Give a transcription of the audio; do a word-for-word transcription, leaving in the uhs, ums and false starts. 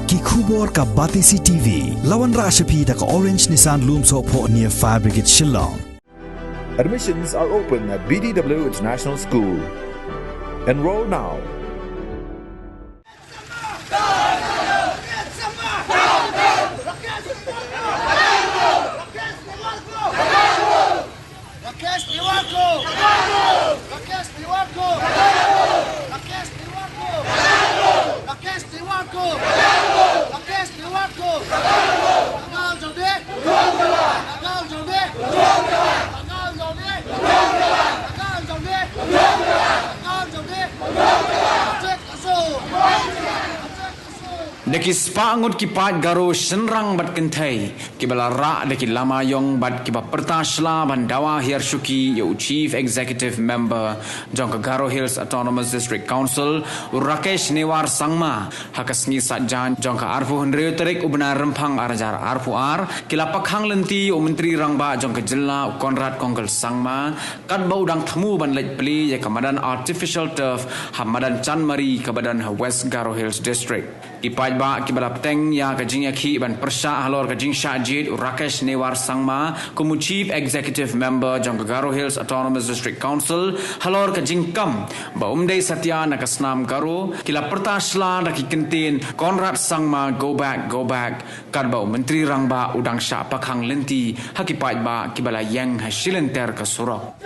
Ki khubor ka Batesi T V. La wanrah sha phi da ka Orange Nissan Lumsohphoh near Fire Brigade Shillong. Admissions are open at B D W International School. Enroll now. Rakesh Tiwari ko! Rakesh Tiwari ko! Rakesh Tiwari ko! Rakesh Tiwari ko! Rakesh Tiwari ko! Kangal jong de! Kangal jong de! Kangal jong de! Kangal jong de! Kangal jong de! Kangal jong de! Da ki spah ngut ki paid Garo shynrang bad kynthei kiba la rah da ki lama ïong bad kiba pyrta shla ban dawa hiar shuki ïa u Chief Executive Member jong ka Garo Hills Autonomous District Council, u Rakesh Newar Sangma, ha ka sngi Saitjaiñ jong ka arphew hynriew tarik u bnai Rymphang ar hajar arphew ar, ki la pakhang lynti ïa u Myntri Rangbah jong ka jylla u Conrad Kongkal Sangma, katba u dang thmu ban leit plie ïa ka madan artificial turf ha madan Chanmari kaba don ha West Garo Hills District. Ki paidbah kiba la bteng ïa ka jingïakhih ban pyrshah halor ka jingshah jied u Rakesh Newar Sangma kum u Chief Executive Member jong ka Garo Hills Autonomous District Council halor ka jingkam ba um dei satia na ka snam Garo, ki la pyrta shla da ki kyntien Conrad Sangma, go back, go back, katba u Myntri Rangbah u dang shah pakhang lynti ha ki paidbah kiba la ïeng ha shilynter ka surok.